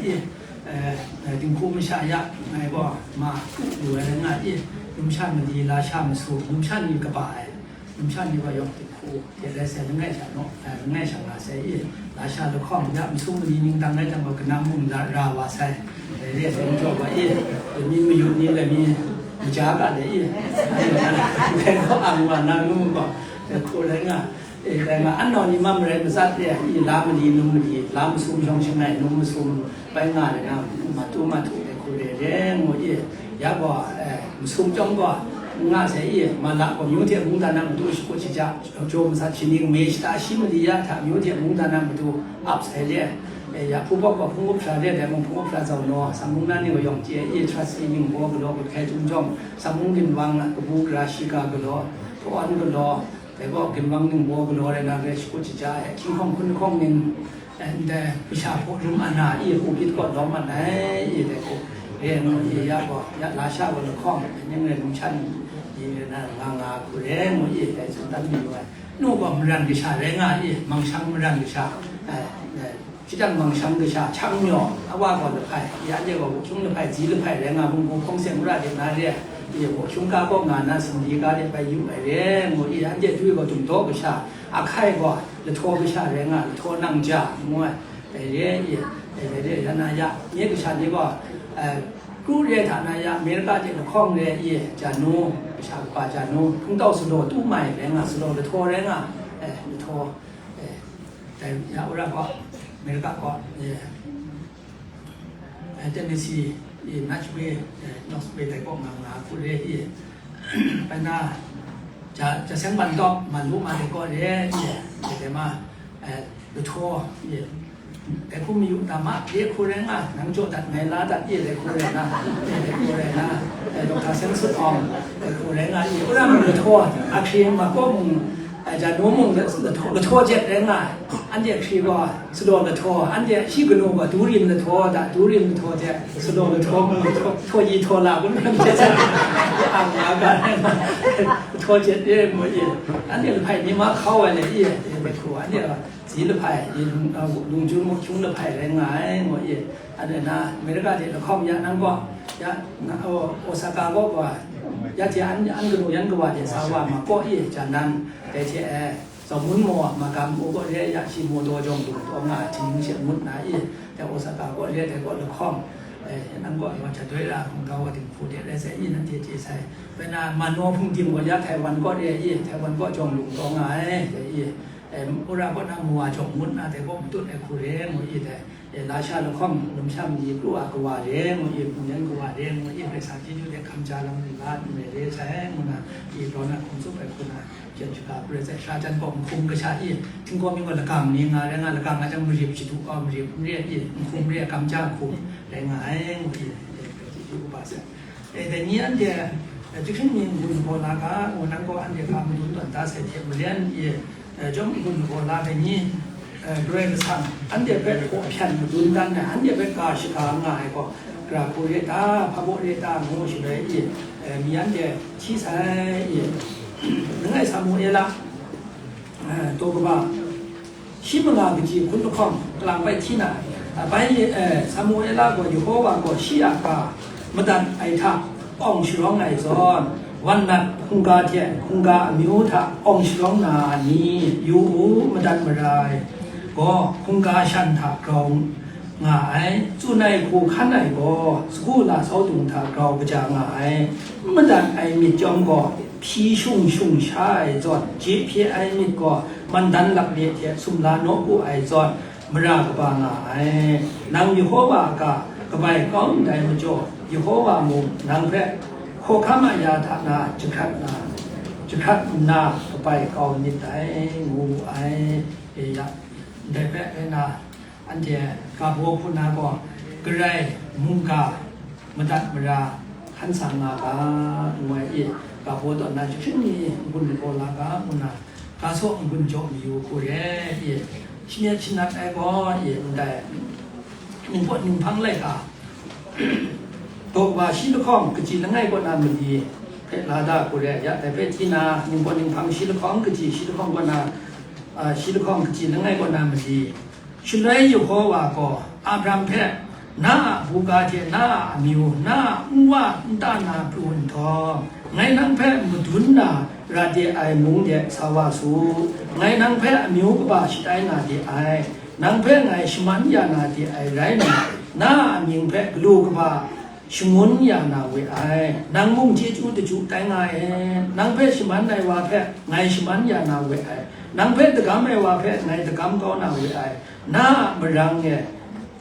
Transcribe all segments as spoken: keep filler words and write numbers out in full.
E, e, dinghku masha ya ngai gaw ma lu ai rai nga i, numsha mali, lasha masu, numsha ni kaba ai, numsha ni gaw yawng dinghku de rai sai, langai sha naw, e, langai sha nga sai i, lasha lahkawng ya masu mali ning dang rai jang gaw, kanang mung la ra wa sai. E, re sai n jaw wa i, lami mayut ni, lami maja ga de i, dai gaw ang wa na nu gaw, e, hku rai nga. E, dai nga, an nau ni mam rai matsat re, i la mali, num mali, la masum shawng shangai, num masum bai nga re na, matu matu de hku re re ngu i, ya gaw, e, masum chyawm gaw, nga sai i, ma la gaw, myu hte mungdan a matu shakut shaja, jaw masat shaning, me shata shi mali ya hta, myu hte mungdan a matu ap sai le, e, ya hpung bawk gaw hpung up hpra re, dai mung hpung up hpra zau naw, samung na ni gaw yawng chye i, trust i, ningbaw galaw, gut hkai chyum jawng, samung ginwang, kabu gara shiga galaw, hpawn galaw, dai gaw ginwang ningbaw galaw rai na re, shakut shaja e, hkying hkawng hkun lahkawng ning, e, ndai kasha hpaw rum ana i, hku gyit kaw lawm ana i, dai hku re ngu i, ya gaw, ya lasha gaw lahkawng, ning rai num shan i, re na nga nga hku re ngu i, dai tsun dan mi lu ai. Nu gaw maran kasha rai nga i, mangshang maran kasha, e, e, Shajang mangshang kasha, Changmyaw, a wa gaw lahpai, ya anhte gaw Bawhkyung lahpai, Tsi lahpai rai nga, munggu hpawng seng wora de na re, ya Bawhkyung ga kaw nga na, Sindhi ga de bai yu ai re, ngu i, anhte dwi gaw dum daw kasha, ahkai gaw lahtaw kasha rai nga, lahtaw nang ja, ngu ai, dai re, i, dai re, ya na ya, nye kasha ni gaw, eh, kru re hta na ya, Amerika de lahkawng re, i, Janu, kasha kaba Janu, hpungtau sadaw tu mai rai nga, sadaw lahtaw rai nga, eh, lahtaw, eh, Dai ya wora gaw, America gaw, eh, eh, Tennessee, eh, Nashville, eh, Knoxville dai kaw nga nga hku re, eh, bai na, ja, ja seng ban tawk, man lu ma dai kaw re, eh, dai dai ma, eh, lahtaw, eh, dai hku mayu ta ma, dai hku rai nga, nang jaw dat ngai la dat, eh, dai hku rai na, eh, dai hku rai na, eh, Doctor Seng Sut Awng, dai hku rai nga, eh, wora ma lahtaw, a hkri ma kaw mung, Ai, ja, nu mung, lahtaw, lahtaw jet rai nga ai. Anhte hkri gaw, sadaw lahtaw, anhte shi kanu gaw, durim lahtaw da, durim lahtaw hte, sadaw lahtaw mung, lahtaw, lahtaw yi htaw la, kun hkan hte sa, ang nga ga rai nga, lahtaw jet re mu i. Anhte lahpai ni ma hkau ai le i, i, bai hku, anhte gaw, Tsi lahpai, i, lung, a, Lungchun Mawhkyung lahpai rai nga ai, mu i. Anhte na, America de lahkawng ya nang gaw, ya, na, o, Osaka gaw gaw, ya hte an, an kanu yan kawa de sa wa ma kaw i, ja nan, dai hte, eh, Zamun maw, magam u kaw re ya, shi maw daw jawng dung taw nga, htingnu she ngut na i, dai Osaka kaw re, dai kaw lahkawng, eh, nang kaw wa hta doi ra, hkungga wa dinghku de rai sai i, nanhte chye sai. Bai na, Manaw hpungdim kaw ya, Taiwan kaw re i, Taiwan kaw jawng dung taw nga ai, dai i, eh, Ura kaw na mawa jawng ngut na, dai kaw matut ai hku re, ngu i, dai, eh, lasha lahkawng, numsha mali kru a kawa re, ngu i, hpung yan kawa re, ngu i, Karai Kasang chyeju de hkam ja lam rin la, n re re sai, ngu na, i, raw na hkum tsup ai hku na, Jen shaga hku rai sai, sha jan gaw nhkum kasha i, htinggaw mi gaw lagang ni nga rai nga, lagang nga jang marip shadu, a, marip n re i, nhkum re, kamja nhkum rai nga ai, ngu i, e, chyeju kaba sai. E, dai ni anhte, e, Jahkring mi n-gun hpaw la ga, ngu nang gaw anhte hpa madun tawn da sai hte maren i, e, chyawm n-gun hpaw la ai ni, e, Karai Kasang, anhte hpe hpaw hpyan madun dan ai, anhte hpe ga shaga nga ai gaw, gara hku re ta, hpa baw re ta, ngu shaloi i, e, mi anhte hti sai i, langai Samuela, e, daw kaba, shi manga kaji hkun lahkawng, kalang bai hti na, a, bai, e, Samuela gaw Yehova gaw shi a ga madat ai hta awng sharawng ai zawn, wan nat hkungga hte hkungga amyu hta awng sharawng na ni, yu u, madat mara ai gaw hkungga shan hta grau nga ai, tsun ai hku hkan ai gaw sagu lasau dung hta grau kaja nga ai, n madat ai myit chyawm gaw hpyi shung shung sha ai zawn, je hpye ai myit gaw mandan lakle hte sumla nawku ai zawn, mara kaba nga ai. Nang Yehova a ga kabai kau ndai majaw, Yehova mung nang hpe hkawhkam a ya hta na jahkrat na, jahkrat nna kabai kau myit dai, ngu wu ai. E ya, ndai hpe rai na, anhte ga baw hku na gaw, Karai mungga madat mara hkan sang nga ga, ngu ai i, ga baw tawn na jahkring ni n-gun law la ga, ngu na, ga saw n-gun jaw mayu hku re i, shamyet shanat ai gaw i, ndai ningpawt ninghpang laika, daw kaba shi lahkawng kaji langai kaw na mali hpe la da hku re, ya dai hpe hti na, ningpawt ninghpang shi lahkawng kaji, shi lahkawng kaw na, a, shi lahkawng kaji langai kaw na mali, Shaloi Yehova gaw Abram hpe, Na a buga hte na a amyu, na a nwa nta na pru nhtawm, ngai nang hpe madun na ra de ai mung de sa wa su. Ngai nang hpe amyu kaba shatai na de ai, nang hpe ngai shaman ya na de ai rai nna, na a amying hpe galu kaba shangun ya na we ai. Nang mung chyeju daju tai nga e. Nang hpe shaman ai wa hpe ngai shaman ya na we ai. Nang hpe dagam ai wa hpe ngai dagam kau na we ai. Na a marang e,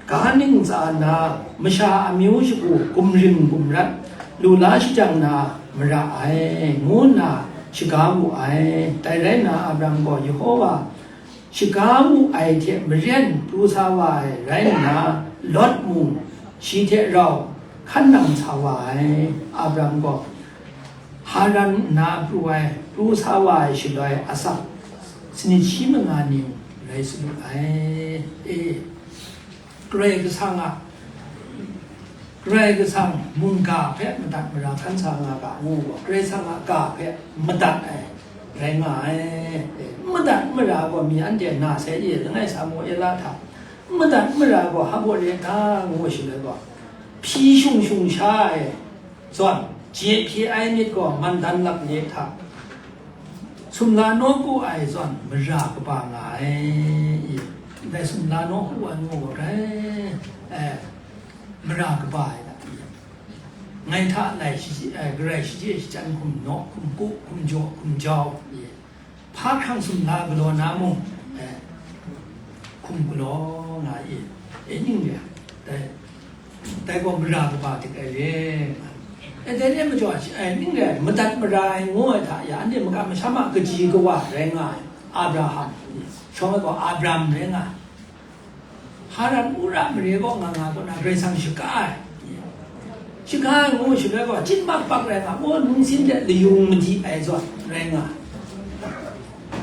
ga ning tsa nna, masha amyu shagu gumring gumrat, lu la shajang na mara ai, ngu nna shaga wu ai. Dai rai nna, Abraham gaw Yehova shaga wu ai hte maren pru sa wa ai rai nna, Lot mung shi hte rau hkan nang sa wa ai. Abraham gaw Haran nna pru ai, pru sa wa ai shaloi asak sanit shi manga ning rai salu ai. E, Karai Kasang a, Karai Kasang mungga hpe madat mara hkan sa nga ga ngu gaw, Karai Kasang a ga hpe madat ai rai nga ai. E, madat mara gaw mi anhte na sai e, langai Samuela hta madat mara gaw hpa baw re na ngu shaloi gaw, hpyi shung shung sha ai zawn, je hpye ai myit gaw mandan lap le hta, sumla nawku ai zawn mara kaba nga ai. Ndai sumla nawku ai ngu gaw rai, eh, mara kaba ai da. Ngai hta lai shaji-, eh, garai shaji shachyan hkum naw, hkum ku, hkum jaw, hkum jau, hpa hkrang sumla galaw na mung, eh, hkum galaw nga i, e ning re, dai, dai gaw mara kaba dik ai re. E, dai re majaw, e, ning re, madat mara ai ngu ai hta ya, anhte makam masham a kaji kawa rai nga ai, Abraham, shawng ai gaw Abram rai nga ai. Haran Ura mare kaw nga nga kaw na Karai Kasang shaga ai. Shaga ai ngu shaloi gaw, chyit makpak rai nga, gaw nungsin de layung madi ai zawn rai nga ai.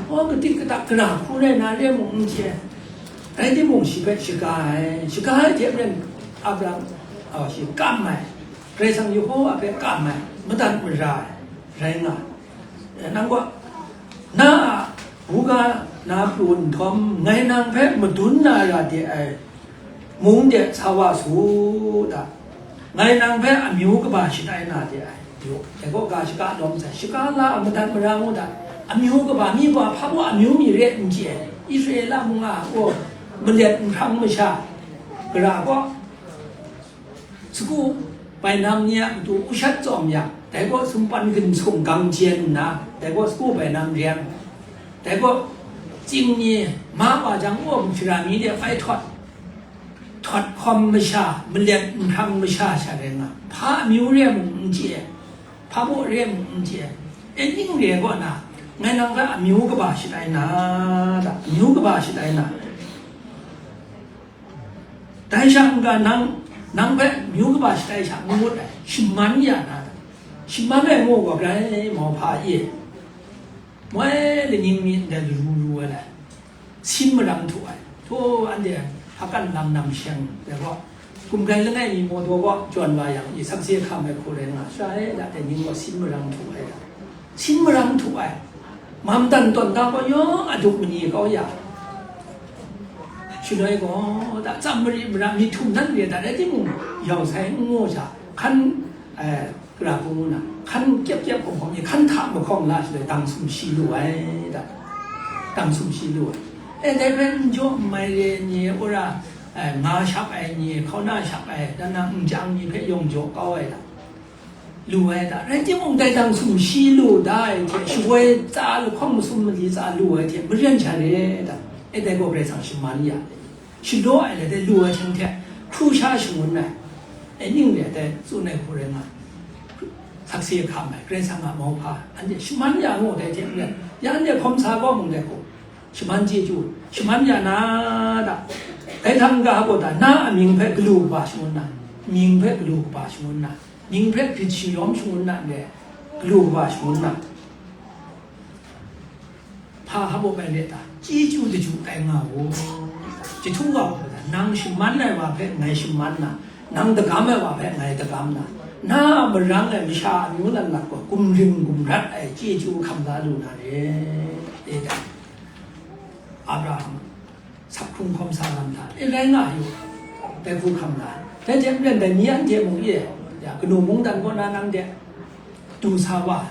Gaw kadik kadak gara hku rai na re mung n chye, rai timung, shi hpe shaga ai. Shaga ai hte maren Abraham, aw, shi kam ai. Karai Kasang Yehova hpe kam ai, madat mara ai, rai nga ai. E, nang gaw, na a buga na pru nhtawm, ngai nang hpe madun na ra de ai mung de sa wa su da. Ngai nang hpe amyu kaba shatai na de ai. Yu, dai gaw ga shaga lawm sai, shaga la a madat mara ngu da. Amyu kaba mi gaw hpa baw amyu mi re n chye ai. Israela mung a gaw, malet nhprang masha, gara gaw, sagu bainam ni a matu u shat tsawm yang, dai gaw sumpan ginhsung gang jen nna, dai gaw sagu bainam reng, dai gaw tsing ni ma wa jang, aw, shara mi de bai htawt, htawt hkawm masha, malet nhprang masha sha rai nga, hpa amyu re mung n chye, hpa baw re mung n chye, e ning re kaw na, ngai nang hpe amyu kaba shatai na da, amyu kaba shatai na. Dai sha n-ga nang, nang hpe amyu kaba shatai sha n ngut ai, shaman ya na, shaman ai ngu gaw grai mauhpa e, moi laning mi ndai laru ru ai lai, sin marang htu ai, htaw anhte Hakan lam nang sheng ai gaw, gumgai langai mi mawdaw gaw jawn wa yang, i sakse hkam ai hku rai nga, sha e, da, dai ning gaw sin marang htu ai da. Sin marang htu ai, mamdan tawn da gaw yawng a duk mani kau ya, shaloi gaw, da, tsam mari mara mi htum nan re da, rai timung, yau sai n ngu sha, hkan, eh, gara hku ngu na, hkan kyep kyep hkawng hkawng ni, hkan hta mahkawng la shaloi, dang sumshi lu ai, da, dang sumshi lu ai. E, dai hpe n jaw n mai re ai ni, wora, eh, nga shap ai ni, hkauna shap ai, dan na n jang ni hpe yawng jaw kau ai da. Lu ai da, rai timung, dai dang sumshi lu da ai hte, shawoi tsa lahkawng masum mali tsa lu ai hte, maren sha re da, e, dai gaw Karai Kasang shaman ya, shadaw ai, dai lu ai hte, hkru sha shangun ai, e, ning re dai tsun ai hku rai nga, sakse hkam ai, Karai Kasang a mauhpa, anhte shaman ya ngu dai hte maren, ya anhte hkawm sa gaw mung dai hku, shaman chyeju, shaman ya na da, dai hta n-ga gaw da, na a mying hpe galu kaba shangun na, mying hpe galu kaba shangun na, mying hpe grit shayawm shangun na, ndai galu kaba shangun na, hpa hap u ai re ta, chyeju daju tai nga u. Jahtum ga hpe ta, nang shaman ai wa hpe ngai shaman na, nang dagam ai wa hpe ngai dagam na, na a marang ai masha amyu lanlak gaw gumring gumrat ai chyeju hkam da lu na re, e ta. Abraham, sak hkrung hkawm sa lam hta, e, rai nga yu, dai hku hkam la ai. Dai hte maren dai ni anhte mung e, ya, kanu mungdan kaw na nang de du sa wa,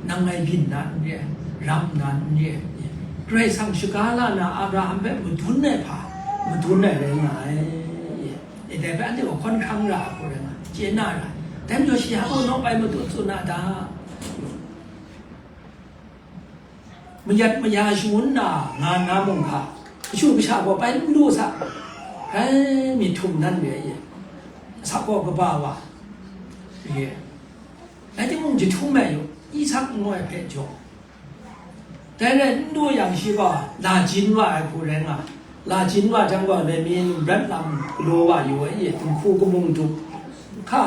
nang ngai byin na n re, ram na n re, Karai Kasang shaga la na Abraham hpe madun ai hpa, madun ai rai nga ai. E, dai hpe anhte gaw hkawn hkrang ra ai hku rai nga, chye na ra ai. Dai majaw shi a gaw nawk ai matut tsun na da. Mayat maya shangun na nga na mung hka, kashu kasha gaw pai n lu sa, rai myit htum nan re ai, asak gaw kaba wa, ye. Rai timung, jahtum ai yu, Isak ngu ai hpe jaw. Dai rai n lu yang shi gaw, la jin wa ai hku rai nga, la jin wa jang gaw, loi mi num brat lam galaw wa yu ai, ye, dinghku kamung dup. Hka,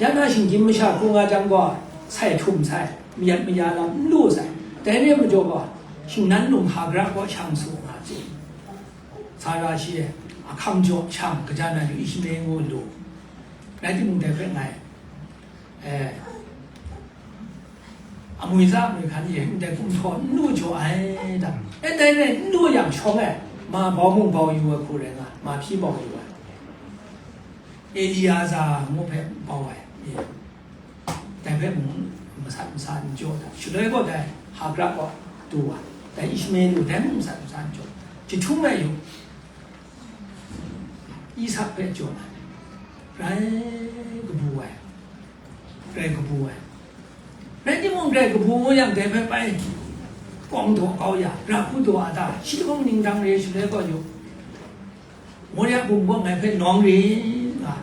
ya na shinggyim masha hku nga jang gaw, sai htum sai, mayat maya lam n lu sai. Dai re ai majaw gaw, shingnan lung Hagara kaw shang su nga tsun. Sara shi ahkang jaw shang, kaja na yu Ishmael ngu lu. Rai timung, dai hpe ngai, eh, amwi za amwi hkan e ndai kumhtaw n lu jaw ai da. E, dai rai n lu yang shawng e, ma bau mung bau yu ai hku rai nga, ma hpyi bau yu ai. Eliaza ngu hpe bau ai, e, dai hpe mung masat masa n jaw da. Shaloi gaw dai Hagara kaw du wa, dai Ishmael lu dai mung masat masa n jaw. Jahtum ai yu, Isak hpe jaw ai, rai kabu ai, rai kabu ai. Rai timung, rai kabu yang dai hpe pai kawng daw kau ya, ra hku daw a ta, shi lahkawng ning dang re shaloi gaw yu. Moria bum gaw ngai hpe nawng ri nga,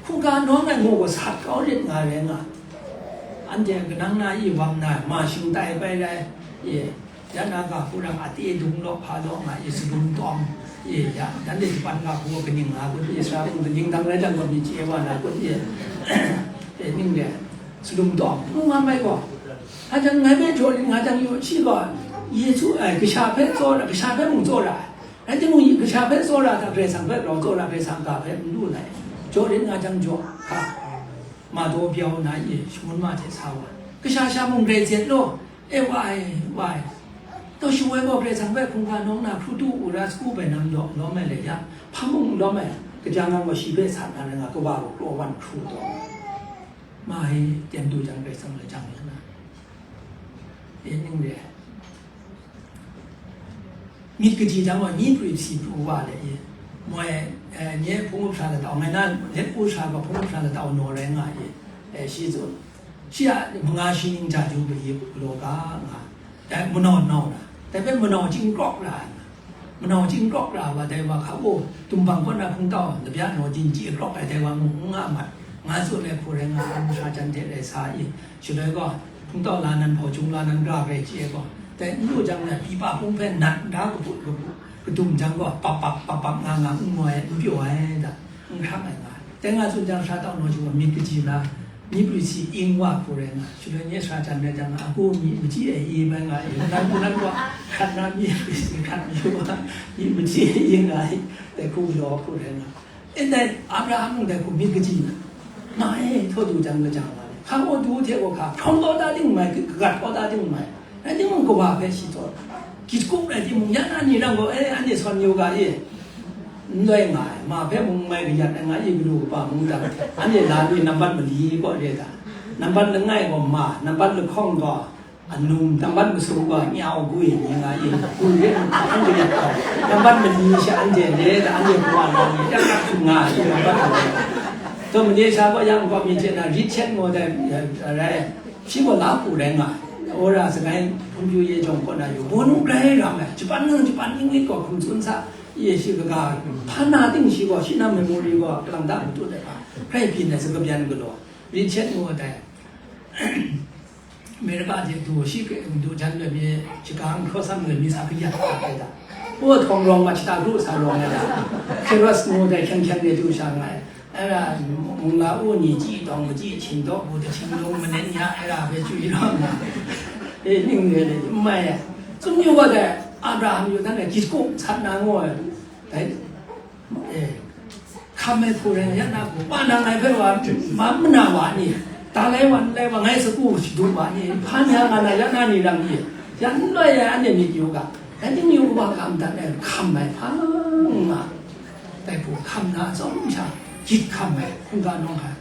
hkungga nawng ai ngu gaw sat kau rit nga rai nga. Anhte kanang na i wam na, ma shing tai pai rai, e, ya na ga hku rang a te dung law hpa law nga, e, sadum tawm, e, ya, dan de japan ga hku kaning nga kun, e, sara mung kaning dang rai dan gaw mi chye wa na kun, e, e, ning de, sadum tawm, ngu nga mai gaw, a jang ngai hpe jaw rit nga jang yu, shi gaw, Yesu, ai, kasha hpe tsawra, kasha hpe mung tsawra ai. Rai timung, kasha hpe tsawra hta, Karai Kasang hpe rau tsawra, Karai Kasang ga hpe n lu nai. Jaw rit nga jang jaw, hka, ma daw byau na i, shangun ma hte sa wa, kasha sha mung rai zet law, e wa ai, wa ai. Taw shu ai gaw Karai Kasang hpe hkungga nawng na hkrutu u ra sagu bai nam daw lawm ai le ya, hpa mung lawm ai, kaja ngang gaw shi hpe sat na rai nga, kawa gaw kraw wan hkru taw. Ma e, tyen du jang Karai Kasang lajang la na. E ning re ai. Myit kaji jang gaw, myi prwi si pru wa le i. Moi, eh, nye hpung up hkra latau, ngai na let u hkra gaw hpung up hkra latau naw rai nga i, eh, shi tsun. Shi a manga shi ning ja ju mali galaw ga nga, dai manau nau na, dai hpe manau chyingkrawk ra ai nga, manau chyingkrawk ra wa, dai wa hka gaw, dumbang kaw na hpungtau, labya naw jin chye krawk ai, dai wa mung n nga mat, nga tsun ai hku rai nga, an masha jan hte rai sa i, shaloi gaw, hpungtau la nan, hpau jung la nan, ga rai chye gaw, dai n lu jang na, pyi pa hpung hpe nat nda kaput kaput, kadum jang gaw, pap pap, pap pap nga nga, n ngoi ai, n pyaw ai, da, n hkrang ai nga ai. Dai nga tsun jang, sara tau naw jung gaw, myit kaji na, myi prwi si ing wa hku rai nga, shaloi nye sara jan rai jang, a ku myi machyi ai i bai nga i, nan ku nan wa, hkrat na myi prwi si hkrat mayu wa, myi machyi ai i nga i, dai hku galaw hku rai nga. E dai, Abraham mung dai hku myit kaji na, ma e, htaw du jang lajang wa le, hkang awtu hte gaw hka, hkrawng kau ta ting mai, kagat kau ta ting mai, rai timung, kawa hpe shi taw, gyit kup rai timung, ya na ni rang gaw, e, anhte sawn yu ga e, n loi nga ai, ma hpe mung mai kayat ai nga, i galu kaba mung dang, anhte la ni nambat mali kaw re ta, nambat langai gaw ma, nambat lahkawng gaw, anum, nambat masum gaw nyau gwi ni nga i, gwi re, anhte kayat gaw, nambat mali sha anhte re ta, anhte kawa la ni, yak yak hkrum nga ai, nambat mali. Taw Malaysia gaw yang gaw mi hte na, Richard ngu dai, eh, rai, shi gaw la hku rai nga ai. Ora sagai hpung pyu ye jawng kaw na yu, bawnu grai ram ai, Japan nang Japan English gaw hkum tsun sa, ye shi kaga, hpa na ting shi gaw, shi na memory gaw, kalang ta matut ai hpa, grai byin ai, sa kabyan galaw, Richard ngu dai, America de du, shi du jan loi mi, Chicago cross am loi mi sa kayat ai da. O, htawng rawng ma, shata kru sa rawng ai da. Keros ngu dai hkyang hkyang de du sha nga ai. Ai ra, mung la u ni ji tawng, ma ji hting daw bu, da hting lung ma nen ya, ai ra hpe chyu rawng nga. E, ning re le, n mai ai. Tsun yu wa dai, Abraham yu dan ai, ji kung sat na ngu ai. Dai, e, hkam ai hku rai nga, ya na gaw, wa nang ngai hpe wa, ma mana wa ni, ta lai wa, n lai wa, ngai sagu shadu wa ni, hpa ni a nga na, ya na ni rang ni, ya n loi ai, anhte myit yu ga, dai ning yu wa, hkam dat ai, hkam ai hpa nga, dai hku hkam na atsawm sha, Gyit hkam ai hkungga nawng hkra,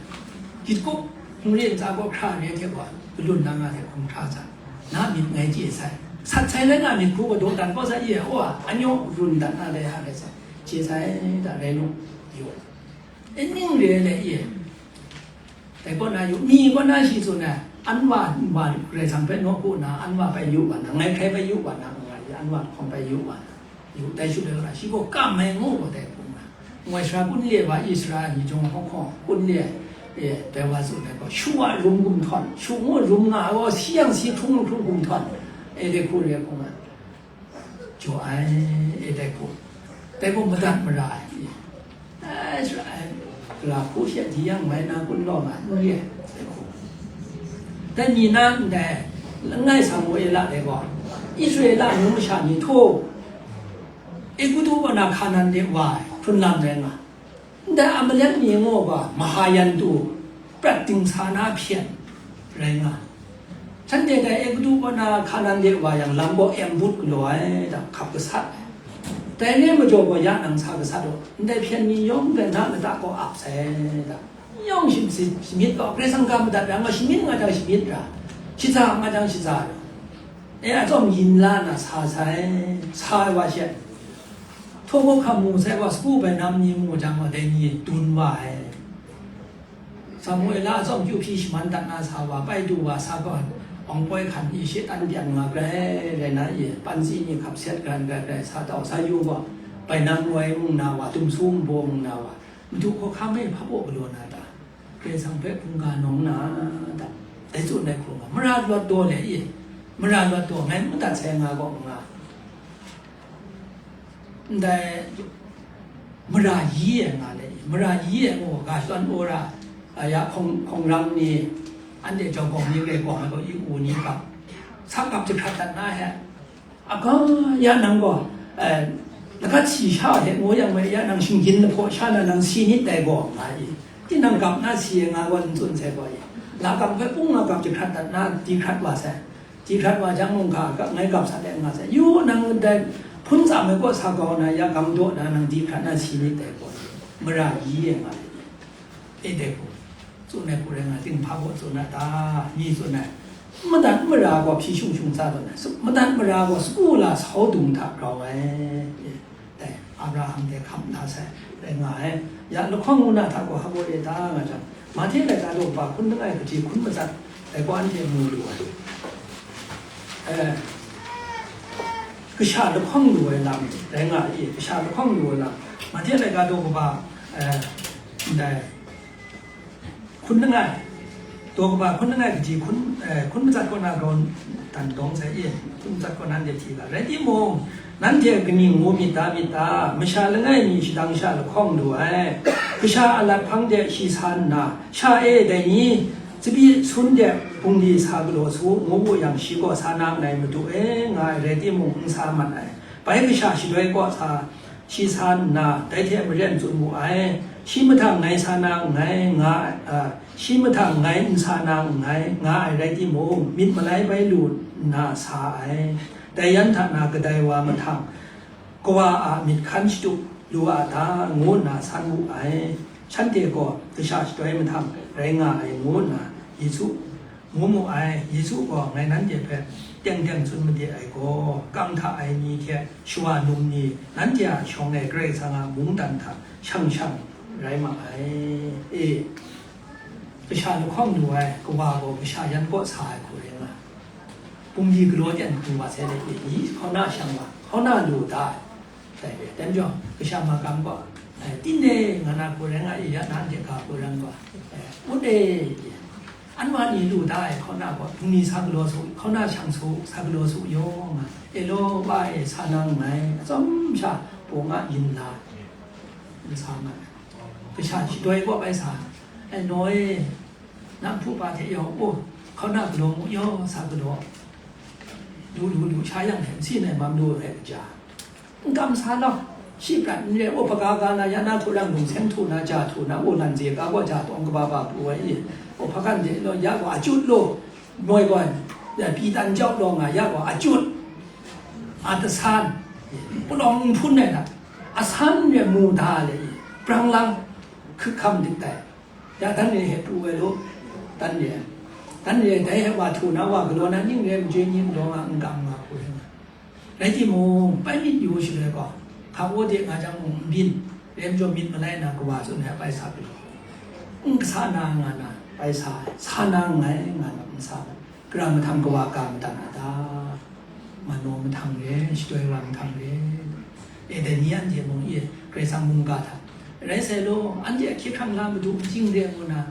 gyit kup hkungre ntsa kaw hkra re hte gaw, galun na nga hte hkung hkra hta, na myit ngai chye sai. Sat sai rai nga myit hku gaw dawdan kau sai i, a, anyaw run dat na rai ha rai sai, chye sai, da rai nu, yu. E ning re ai le i, dai kaw na yu, mi kaw na shi tsun ai, an wa, wa Karai Kasang hpe nawku na, an wa bai yu wa na, ngai hkrai bai yu wa na, nga i, an wa hkawm bai yu wa na. Yu, dai shu dai wa, shi gaw kam ai ngu gaw dai hpung na. Ngoi sara kun le wa, Israel ni jawng hkawng hkawng kun le, e, dai wa tsun ai gaw, shu wa rum gumhtawn, shu ngu rum nga ai gaw, si yang si hkrung hkrung gumhtawn, e, dai hku re hkung na. Jaw ai, e, dai hku. Dai gaw madat mara ai. Ai, sara ai, la hku she di yang mai na kun law nga, n re ai, sai hku. Dai ni na ndai, langai Samuela dai gaw, Israela amyu masha ni htaw, Egutu kaw na Hkanan de wa ai, hkrun lam rai nga. Ndai Amalek ni ngu gaw, Mahayan tu, prat dingsa na hpyen rai nga. Shanhte dai Egutu kaw na Hkanan de wa yang, lam gaw em but galaw ai, da, hkap gasat ai. Dai re majaw gaw, ya nang sa gasat u, ndai hpyen ni yawng gaw na lata kaw ap sai, da. Yawng shi-, shi-, shamyit gaw, Karai Kasang ga madat ra, nga shamyit nga jang shamyit ra, shaza nga jang shaza ra. E, atsawm yin la na sa sai, sa ai wa she. Htaw hkawhkam mu sai gaw, sagu bai nam ni mu jang gaw, dai ni dun wa ai. Samuela a tsawm kyu hpyi shaman dat na sa wa, pai du wa sa gaw, awng poi hkan i shaitan pyan nga grai rai na i, pansi ni hkap set grai grai grai sa tau sa yu gaw, bai nang woi mung na wa, tumsu nbaw mung na wa, Madu hkawhkam e hpa baw galaw na ta? Karai Kasang hpe hkungga nawng na ta? Dai tsun ai hku nga, mara lawt daw le i, mara lawt daw ngai n madat sai nga gaw nga. Ndai mara yi ai nga le, mara yi ai ngu ga shadawn wora, a, ya hkawng, hkawng rang ni, anhte jawng hkawng ni, grai hkawng ai gaw, i u ni ga, sa gap jahkrat dat na he. Aga, ya nang gaw, eh, lagat si sha he ngu yang mai, ya nang shinggyim lahpaw sha na nang si nit dai gaw, nga i. Tinang gap na si ai nga gaw n tsun sai gaw i. Lakam hpe pung nga gap jahkrat dat na, di hkrat wa sai. Di hkrat wa jang mung hka, ngai gap sa let nga sai. Yu nang dai hpun tsam ai kaw sa kau na, ya gam daw na nang di hkrat na si nit dai gaw, mara yi e nga ai. E dai gaw, tsun ai hku rai nga, ting hpa gaw tsun ai ta? Mi tsun ai, madat mara gaw hpyi shung shung tsa tawn ai, madat mara gaw sagu la sau dung hta grau ai. Dai, Abraham de hkam la sai, rai nga ai. Ya lahkawng ngu na hta gaw hpa gaw e ta nga jang, Mahte laika daw kaba hkun langai kaji hkun matsat, dai gaw anhte mu lu ai. Eh, kasha lahkawng lu ai lam, rai nga i, kasha lahkawng lu ai lam, Mahte laika daw kaba, eh, ndai, hkun langai, daw kaba hkun langai kaji hkun, eh, hkun matsat kaw na grau dan dawng sai i, hkun matsat kaw na ndai hti ga. Rai timung, nanhte kaning ngu myit ta, myit ta? Masha langai mi shadang sha lahkawng lu ai, kasha a lat hpang de shi sa nna, sha e dai ni, tsabyi sun de bungli sa galaw su, ngu wu yang, shi gaw sa na nngai, Madu e, nga ai rai timung, n sa mat ai. Bai kasha shadoi kaw sa, shi sa nna, dai hte maren tsun wu ai, shi mahtang ngai sa na nngai, nga, a, shi mahtang ngai n sa na nngai, nga ai rai timung, myit malai bai lu nna sa ai. Dai yan hta na kadai wa mahtang, Kawa a myit hkan shatup lu a ta? Ngu nna san wu ai. Shanhte gaw kasha shadoi mahtang rai nga ai, ngu nna Yesu ngu mu ai. Yesu gaw, ngai nanhte hpe teng teng tsun made ai gaw, kang hta ai ni hte shawa num ni, nanhte a shawng e Karai Kasang a mungdan hta shang shang rai ma ai. E, kasha lahkawng lu ai Kawa gaw kasha yan kaw sa ai hku rai nga, bungli galaw ten hpung wa sai let e, ni hkauna shang wa, hkauna lu da ai. Dai re, dai majaw, kasha makam gaw, eh, Tine nga na hku rai nga i, ya na hte ga hku rai nga, eh, Ut e, anwa ni lu da ai hkauna gaw, bungli sa galaw su, hkauna shang su, sa galaw su yaw nga, e law, wa e, sa na nngai, atsawm sha, pawng a yin la, n sa nga ai. Kasha shadoi gaw bai sa, ai naw e, na nhpu pa hte yawng, o, hkauna galaw mu yaw, sa galaw, lu, lu, lu, sha yang hte n si nai mam lu ai kaja. N kam sa law, shi prat n re, o, hpaga ga na, ya na hku rang lung seng htu na, ja htu na, o, lan ze ga gaw ja tawng kaba ba pru ai i, o, hpagan de law, ya gaw a chyut law, moi gaw, ya, pyi tan jau law nga, ya gaw a chyut, a tasan, palawng n hpun ai na, a san re mu da le i, brang lang, hkut hkam dik dai. Ya dan re hpe pru ai law, dan re ai. Dan re ai, dai hpe wa htu na, wa galaw na, ning re ai majoi ni n daw nga, n kam nga hku rai nga. Rai timung, bai myit yu shaloi gaw, hka wo de nga jang mung n byin, rai majaw myit malai na kawa tsun ai bai sa pyi law. N kasa na nga na, bai sa ai, sa na nngai nga na, n sa ai. Karam mahtang kawa ka madat na ta? Mano mahtang re, shadoi wa mahtang re. E, dai ni anhte mung e, Karai Kasang mungga hta. Rai sai law, anhte a hkye hkrang la madu n ching re ngu na,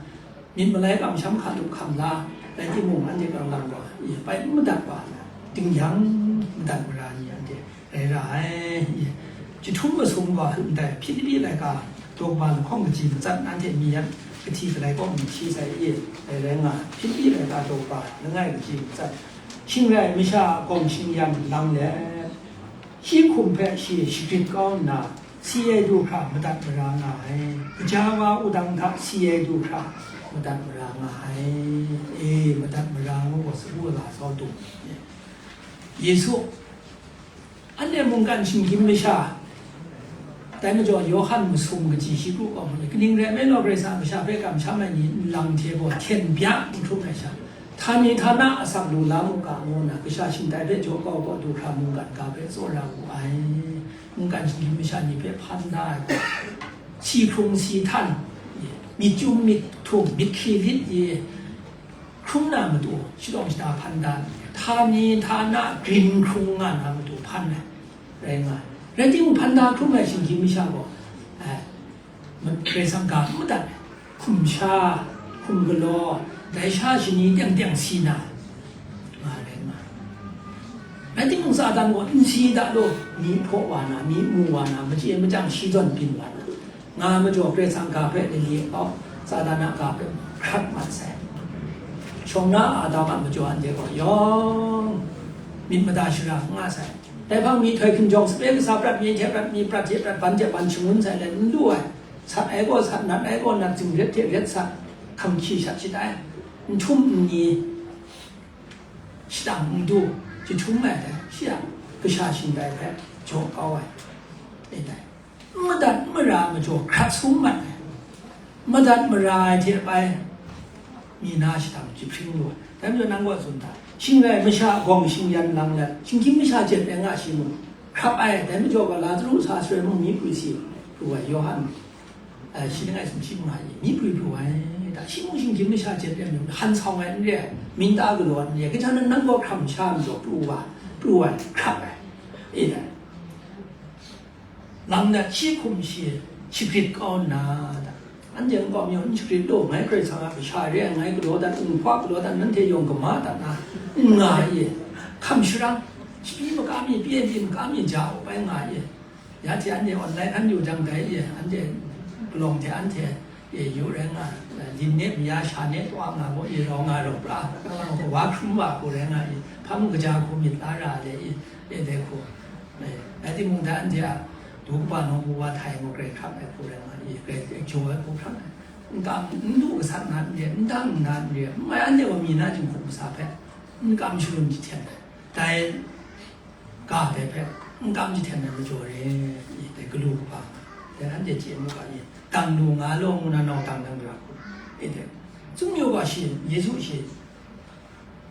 myit malai kamsham hka lup hkam la, rai timung, anhte kang lang gaw, e, bai n madat wa, ding yang madat mara ni anhte rai ra ai. Jahtum masum gaw ndai Hpilipi laika daw kaba lahkawng kaji matsat nanhte mi yan kahti galai kaw n hti sai i? Dai rai nga, Hpilipi laika daw kaba langai kaji matsat, shing rai masha a gawng shing-yan lang let, shi hkum hpe shi shagrit kau nna, si ai du hkra madat mara nga ai. Kaja wa wudang hta si ai du hkra madat mara nga ai. E, madat mara ngu gaw sagu la sau dung. Yesu Anhte mungkan shinggyim masha, dai majaw Yawhan masum kaji shi kru kau mu ni, kaning rai nme law, Karai Kasang a kasha hpe kamsham ai ni nlang hte gaw hten bya n hkrum ai sha, htani htana asak lu la mu ga, ngu nna kasha shingtai hpe jaw kau kau du hkra mungkan ga hpe tsawra wu ai. Mungkan shinggyim masha ni hpe hpan da ai gaw, si hkrung si htan, myit chyum myit htum, myit hkri lit i, hkrum na matu, shadawng shada hpan da, htani htana grin hkrung nga na matu hpan ai, rai nga ai. Rai timung, hpan da hkrum ai shinggyim masha gaw, eh, ma-, Karai Kasang ga n madat ai, hkum sha, hkum galaw, dai sha shani teng teng si na, nga rai nga ai. Rai timung, Satan gaw n si da law, mi hpaw wa na, mi mu wa na, machye machyang shi zawn byin wa na, nga majaw, Karai Kasang ga hpe lali kau, Satan a ga hpe hkrat mat sai. Shawng na Adam a majaw anhte gaw yawng myit mada shara n nga sai. Dai hpang myihtoi hkinjawng sape kasa prat, mye hte prat, myi prat hte prat, ban hte ban shangun sai let n lu ai, sat ai gaw sat, nat ai gaw nat, zingret hte ret sat, hkam hkyi shat shit ai, n htum n ni, shadang n du, jahtum ai dai, shi a kasha shingtai hpe jaw kau ai, e dai. N madat n mara majaw hkrat sum mat ai. Madat mara ai hte bai mi na shadang jahpring lu ai. Dai majaw nang gaw tsun hta, shing rai masha a gawng shing-yan lang let, shinggyim masha jet ai nga shi mung, hkrap ai. Dai majaw gaw Lazaru sa shaloi mung, myi pru si pru ai, Yawhan, eh, shi langai sumshi manga i, myi pru pru ai, da shi mung shinggyim masha jet ai mung, han sawng ai n re ai, myin ta galaw ai n re ai, kaja nan nang gaw hkram sha majaw pru wa, pru ai, hkrap ai, e dai. Lang dat shi hkum shi shagrit kau nna, da, anhte nkau mi n shagrit law, ngai Karai Kasang a kasha re ai, ngai galaw dat, Wunhpa galaw dat, nanhte yawng kama dat na, n nga i, hkam sharang, shabi maka mi, P N P maka mi ja u bai nga i, ya hte anhte online an yu jang dai i, anhte palawng hte anhte e yu rai nga, lim ne maya sha ne taw nga gaw, e rau nga rau pra, wa hkrum wa hku rai nga i, hpa mung kaja hku myit la ra le i, e dai hku. Rai timung, dai anhte a du kaba nawku wa htai gaw grai hkrap ai hku rai nga i, grai jaw ai hku hkrap ai. N kam n du gasat na n re, n dang nna n re, n mai anhte gaw mi na jinghku masa hpe n kam shalun jahten ai. Dai ga dai hpe n kam jahten ai majaw re, i, dai galu kaba nga, dai anhte chye mu ga ni, dang lu nga law ngu na nau dang dang ra hku, e dai. Tsum yu ga shi, Yesu shi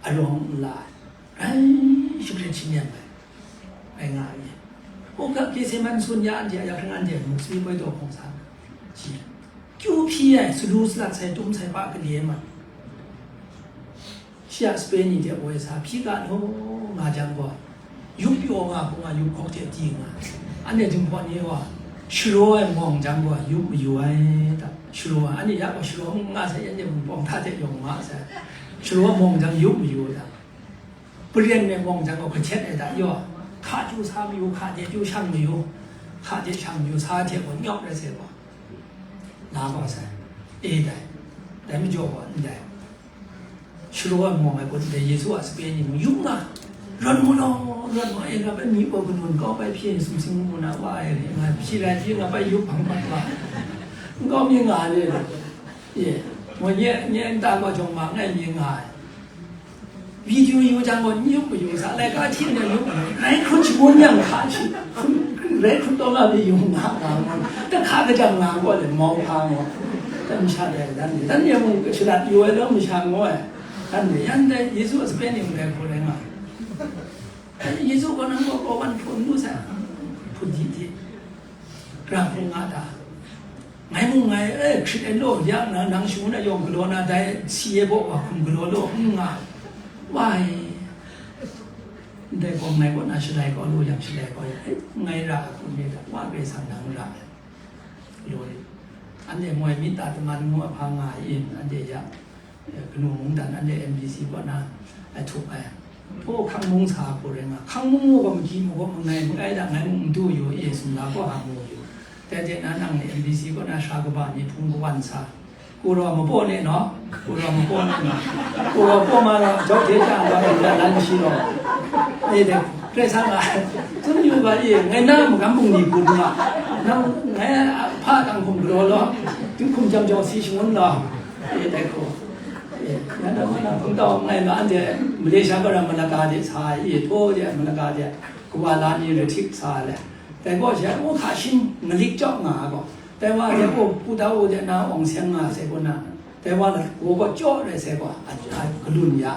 arawng n la ai, rai shagrit shangyam ai, rai nga ai. Hkungga Gehseman sun ya anhte a, ya hkring anhte muk sami poi taw hpawng sa, shi kyu hpyi ai, salu salat sai, tum sai, pa kali ai ma. Shi a sape ni hte woi sa hpyi ga law nga jang gaw, yup pyaw nga hku nga, yup hkawk hte di nga. Anhte Jinghpaw ni gaw sharaw ai mawng jang gaw, yup mayu ai ta, sharaw ai. Anhte ya gaw sharaw n nga sai, anhte Wunpawng hta hte yawng ma sai. Sharaw ai mawng jang yup mayu ai ta, paren ai mawng jang gaw, kahtet ai ta, yaw, hka chyu sa mayu, hka hte chyu shang mayu, hka hte shang mayu, sa hte gaw nyawk rai sai gaw, la kau sai. E dai, dai majaw gaw ndai. Sharaw ai mawng ai kun dai Yesu a sape ni mung, yup nga, rawt mu law, rawt mu, e, ga bai mi gaw kanun kau bai hpyi sumsing mu na wa ai, nga shi rai hpyi nga bai yup hpang hpang wa. N kau mi nga le, e, mo nye, nye nta gaw jawng ma ngai mi nga ai. Video yu jang gaw, n yup mayu sa, laika hti na yup mayu, rai hkrut shangun yang hka shi, rai hkrut taw nga mi yu nga nga, nga, da hka kajang nga gaw le, mau hka gaw. Dai masha dai, dan ni, dan ni mung shalat yu ai law masha ngu ai. Dan ni, yan dai Yesu a sape ni mung dai hku rai nga ai. Yesu gaw nang gaw kaw wan hpun nu sai, hpun di di. Ra hpung nga ta. Ngai mung ngai, eh, hkrit ai law, ya na, nang shangun ai yawng galaw na, dai si e baw wa hkum galaw law, n nga. Wai. Ndai gaw ngai kaw na shalai kau lu yang, shalai kau yang, eh, ngai ra ai hkum rai ta, wa Karai Kasang nang ra ai. Galaw rit. Anhte moi myit ta, taman ngu a hpa nga ai in, anhte ya, eh, kanu mungdan, anhte M D C kaw na, eh, htup ai. Hpaw hkang mung sa hku rai nga, hkang mung mu gaw, magyi mu gaw, mangai, mangai da, ngai mung n du yu, e, sumla kaw ha mu yu. Dai hte na nang M D C kaw na sha kaba ni hpung kawan sa, ku raw mapaw ne naw, ku raw mapaw ne naw, ku raw paw ma raw, jau hte ja raw, e, da lan shi raw. E de, Karai Kasang a, tsun yu ga e, ngai na magam bungli gun nga, nang ngai hpa dang hkum galaw law, ding hkum jam jau si shangun law, e dai hku. E, ngai na ma na hkum tau ngai na, anhte Malaysia kaw na Malacca de sa, e, htaw de Malacca de, kawa la ni ratik sa le. Dai gaw she, o hka shing, ngalik jau nga gaw. Dai wa de gaw, pu da u de na awng seng nga sai gaw na, dai wa la gaw gaw jaw rai sai gaw, a, a, galun ya.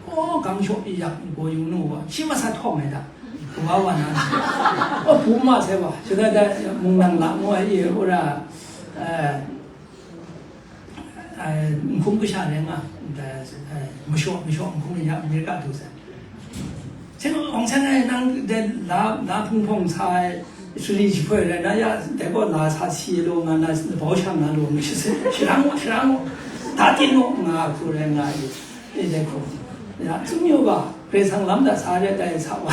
O, gang shaw i yak gaw yung nu gaw, shi masat hawng ai da. Wa wa na. O, pu ma sai gaw, shi da da mung nang la ngu ai i, ora, eh, eh, nhkum kasha rai nga, eh, mashaw, mashaw nhkum ya, America du sai. Seng awng seng ai nang de la, la hpung hpawng sa ai, sali jahpoi rai na ya, dai gaw la sa si lu nga na, bau shang na lu, shi, shi rang, shi rang, da tin lu nga hku rai nga ai, e dai hku. Ya, tsun yu ga, Karai Kasang lam da sa re dai sa wa,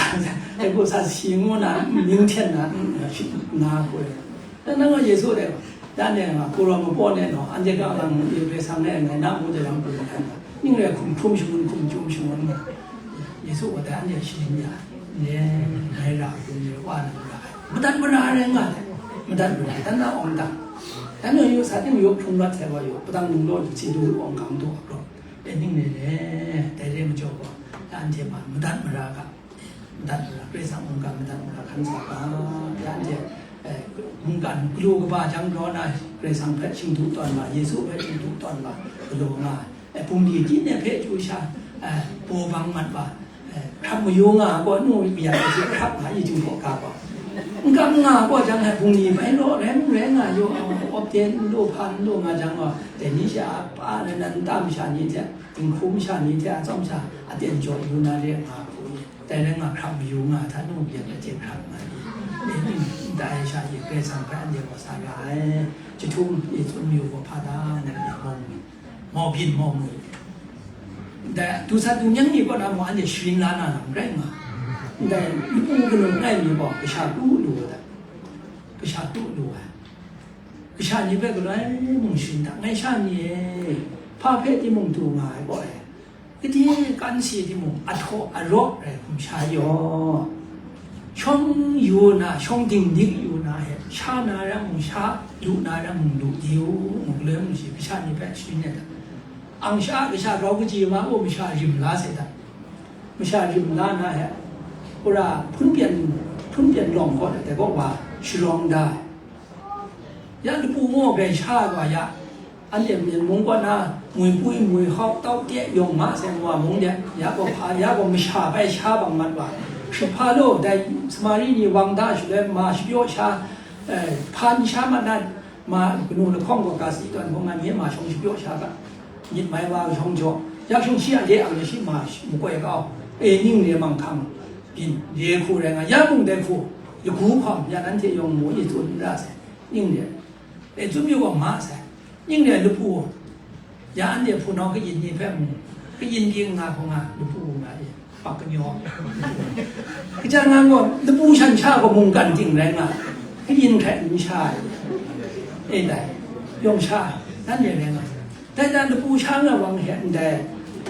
dai gaw sa si ngu na, ning hten na, nga hku rai. Dan nang gaw Yesu dai gaw, dan dai nga, ku raw mapaw ne naw, anhte ga lang, Karai Kasang e ngai na ngu de lang, ku raw hkran ga, ning rai hkum hkrum shangun, hkum chyum shangun nga, Yesu gaw dai anhte sharin ya, ne, ngai ra hkum re, wa nang ra ai. Madat mara rai nga dai, madat mara, dan na awng dang, dan nang yu sa ting yu hkrum rat sai wa yu, padang nung law, si du awng gang du ap law, e ning ne ne, dai re majaw gaw, dan anhte ma, madat mara ga, madat mara, Karai Kasang mungkan madat mara hkan sa ga, ya anhte, eh, mungkan galu kaba jang daw na, Karai Kasang hpe shingdu tawn wa, Yesu hpe shingdu tawn wa, galaw nga, eh, bungli ti ne hpe chyu sha, eh, baw bang mat wa, eh, hkrap mayu nga gaw, nu ya ai hte hkrap nga, i jinghpaw ga gaw. N kam nga gaw jang, eh, bungli bai law, rai n rai nga yu, awp de n lu, hpa n lu nga jang gaw, dai ni sha a pa rai nan, nta masha ni hte, dinghku masha ni hte, atsawm sha, aten jaw yu na re nga hku i. Dai rai nga, hkrap mayu nga, hta nu byen ai hte hkrap nga i, e ning n tai ai sha i, Karai Kasang hpe anhte gaw sa ra ai, jahtum e tsun mayu gaw hpa da ngu i, mau mi, mau byin, mau mu. Ndai dusat dungnyang ni kaw na mung anhte sharin la na lam rai nga. Ndai lapu kanu langai mi gaw kasha tu lu ai, kasha tu lu ai. Kasha ni hpe galoi mung sharin da, ngai sha ni e, hpa hpe timung du nga ai gaw e, Gade kan si timung, a htaw a raw rai hkum sha yaw. Shawng yu na, shawng dinglik yu na he, sha na rai mung sha, lu na rai mung lu di u, muk loi mung shi, kasha ni hpe sharin ai hta. Ang sha, kasha grau kaji ma u, masha rim la sai hta. Masha rim la na he, ura hpun pyan, hpun pyan lawng kaw na, dai kaw wa sharawng da ai. Ya lapu ngu ai sha ai wa ya, anhte Myen mung kaw na, mui pwi, mui hkau, tau te, yawng ma sai wa mung de, ya gaw hpa, ya gaw masha bai sha bang mat wa, hkrit hpa law, dai Samari ni wang da shaloi, ma shapyaw sha, eh, hpa n sha mat na, ma kanu lahkawng gaw ga si tawn hkawng nga, mye ma shawng shapyaw sha ga, myit mai wa shawng jaw, ya shawng shi a le ang le shi ma makoi kau, e ning le manghkang, byin, le hku rai nga, ya mung dai hku, lagu hkawm, ya nanhte yawng mu i tsun n ra sai. Ning de, e, tsun yu gaw ma sai. Ning de, lapu, ya anhte hpunau kayin ni hpe mung, kayin di nga hkawng nga, lapu nga e, pak kanyaw. Kaja nga gaw, lapu shan sha gaw mungkan ting rai nga, kayin hkrai n sha ai. E dai, yawng sha, nanhte rai nga. Dai dan lapu sha nga wang hte ndai,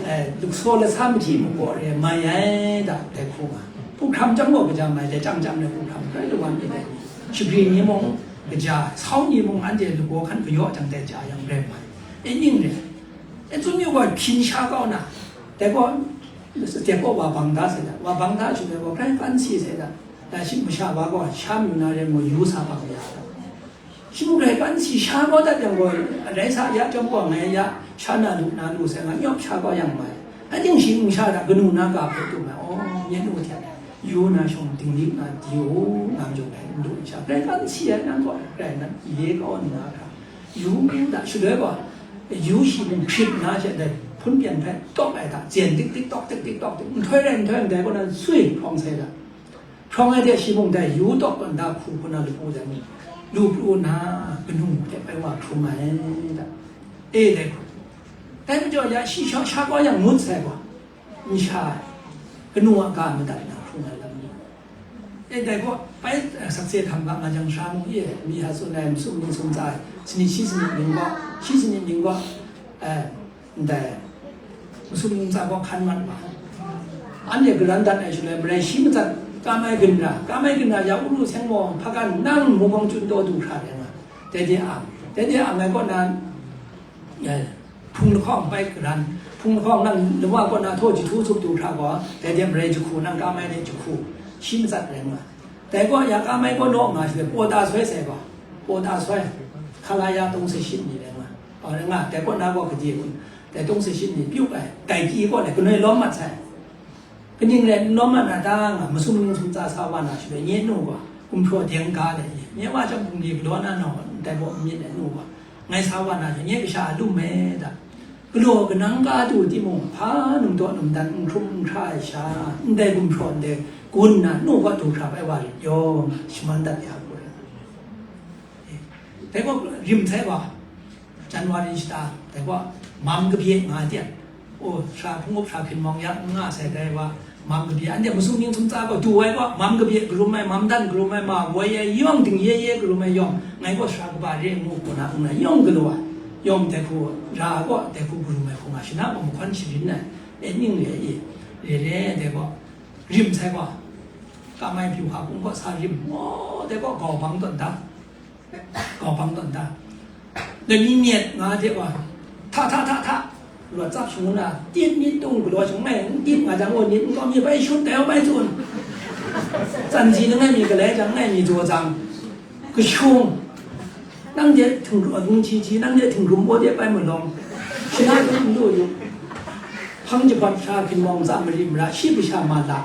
eh, luksaw lasa mahti makaw re mai ai da, dai hku nga. Hpu hkram chyam gaw kaja mai, dai chyam chyam re hpu hkram, rai lawan ni dai ni. Shagri ni mung kaja, sau ni mung anhte lagaw hkan kayaw jang dai ja yang rai mai. E ning re. E tsun yu gaw hpyin sha kau na, dai gaw, dai gaw wa bang da sai da, wa bang da shaloi gaw, hkrai kan si sai da, dai shi masha wa gaw sha mayu na re ngu yu sa bang ya da. Shi mung grai kan si sha kau dat yang gaw, dai sa ya chyawm gaw, ngai ya sha na lu na lu sai nga, nyawp sha kau yang mai. Ating shi n sha da, kanu na ga hpe tum ai, aw, nye nu hte, yu na shawng dinglik na di u, nang jawng ai n lu n sha, grai kan si ai, nang gaw grai nan ye kau nna hkra, yu da, shaloi gaw, yu shi mung hkrit na she, dai hpun pyan hpe tawk ai hta, zen dik dik, tawk dik dik, tawk dik, nhtoi rai nhtoi ndai gaw nan sui hprawng sai da. Hprawng ai de shi mung dai yu tawk tawn da hku hku na lapu dai mung, lu pru na kanu hte bai wa hkrum ai da. E dai hku. Dai majaw ya shi sha, sha kau yang ngut sai gaw, n sha ai. Kanu a ga madat na hkrum ai lam ni. E dai gaw, bai, eh, sakse hkam ga nga jang sha mung e, mi ha tsun ai, masum ning sum tsa ai, sanit shi sanit ning gaw, shi sanit ning gaw, eh, ndai masum ning tsa gaw hkan mat wa. Anhte garan dat ai shaloi, marai shi matsat, Kamai ginra, Kamai ginra ya, uru seng mawng, hpakan nang mungkawng chun taw du hkra rai nga. Dai de ang, dai de ang ai kaw na, eh, hpung lahkawng bai garan, hpung lahkawng nang lama kaw na htaw jahtu sup du hkra gaw, dai de marai jahku, nang Kamai de jahku, shi matsat rai nga. Dai gaw ya Kamai gaw naw nga shi, paw ta soi sai gaw, paw ta soi, hkala ya tawng se shit ni rai nga. Aw, rai nga, dai kaw na gaw gade kun, dai tawng se shit ni pyu ai, dai ki gaw le, kanoi lawm mat sai. Kaning rai n lawm mat na ta nga, masum ning sum tsa sa wa na shi le, nye nu gaw, gumhpraw deng ga le, nye wa chyawm bungli galaw na naw, ndai baw n myit ai nu gaw, ngai sa wa na shi, nye kasha a lum me da. Galaw kanang ka du timung, hpa num daw num dan n hkrum n hkra ai sha, ndai gumhpraw ndai gun na, nu gaw du hkra bai wa rit yawng, shaman dat ya hku rai. Dai gaw rim sai gaw, January shata, dai gaw, mam kabye nga tian. O, sara hpung up sara hkinmawng ya n nga sai dai wa, mam kabye. Anhte masum ning sum tsa gaw, du ai gaw, mam kabye karum ai, mam dan karum ai, ma woi ai yawng, ding ye ye karum ai yawng, ngai gaw sara kaba re ngu hku na, n na yawng galaw ai. Yawng dai hku ra gaw, dai hku karum ai hku nga, shana gaw mahkawn sharin ai, e ning re i, re re dai gaw, rim sai gaw, Kamai pyu hka kung gaw sa rim, o, dai gaw, gau bang tawn da. Kau bang tawn da. Dai mi myet nga de wa, hta hta hta hta, lawt tsap shangun na, tit myit tung galaw shangun ngai, n tit nga jang, o, myit n kau mi bai shut dai bai tsun. Tsan ji langai mi galai jang, ngai mi jaw jang, kashung, nang de htingrum, nung chi chi, nang de htingrum baw de bai malawng, shana de n lu yu. Hpang jahpawt sha hkinmawng tsa mari mara, shi kasha ma la.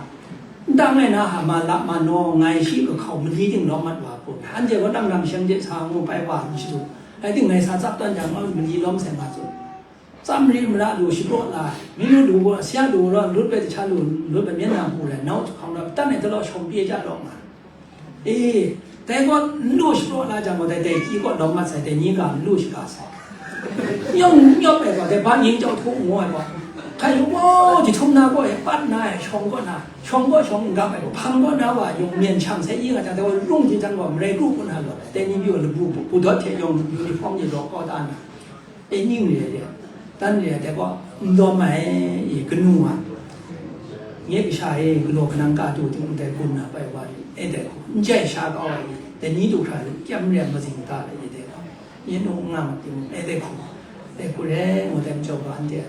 Ndang e na hama la ma naw, ngai shi kahkau mali ting lawm mat wa hku, anhte gaw nang lam shang de sa ngu bai wa n shadu. Rai timung, ngai sa tsap tawn jang, ngai mali lawm sai nga tsun. Tsam ri mara lu shapraw la, mi lu lu gaw, sia lu raw, lut bai jahta lu, lut bai myen na hku rai, nau hkawng na, tan e galaw shawng pye ja lawm nga. E, dai gaw n lu shapraw la jang gaw, dai dai ki gaw lawm mat sai, dai ni ga n lu shaga sai. Yawng nyawp ai gaw, dai ba nying jau htu ngu ai gaw, hkai yu gaw, jahtum na gaw e, pat na e, shawng gaw na, shawng gaw shawng n gap ai gaw, hpang gaw na wa yung myen shang sai yi nga jang, dai gaw rung hte jang gaw, marai kru hku na gaw, dai ni pyi gaw labu bu, bu dawt hte yawng uniform ni law kau da na, e ning re ai re, dan re ai dai gaw, n lawm ai, e kanu a, nye kasha e, galaw kanang ka du ting ndai gun na bai wa ri, e dai gaw, n jai sha kau ai, dai ni du hkra kyam re ai mazing ta ai, e dai gaw. Yin u nga ma timung, e dai hku, dai hku re ngu dai majaw gaw, anhte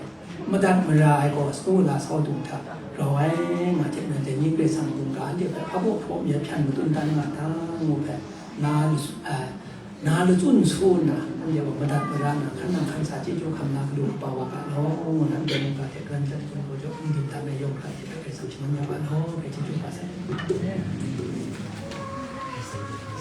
madat mara ai gaw, sagu la sau dung hta rau ai, nga hte nan dai ni Karai Kasang mung ga anhte hpe hpa baw hpaw myit hpyan matun dan nga ta, ngu hpe, na, a, na latsun su nna, anhte gaw madat mara nna, hkan nang hkan sa chyeju hkam na, galaw kaba wa ga law, ngu na, ndai mung ga hte garan jat hkun gaw jaw, n dim dan ai yawng hkra hte Karai Kasang shaman ya ga law, hpe chyeju ga sai.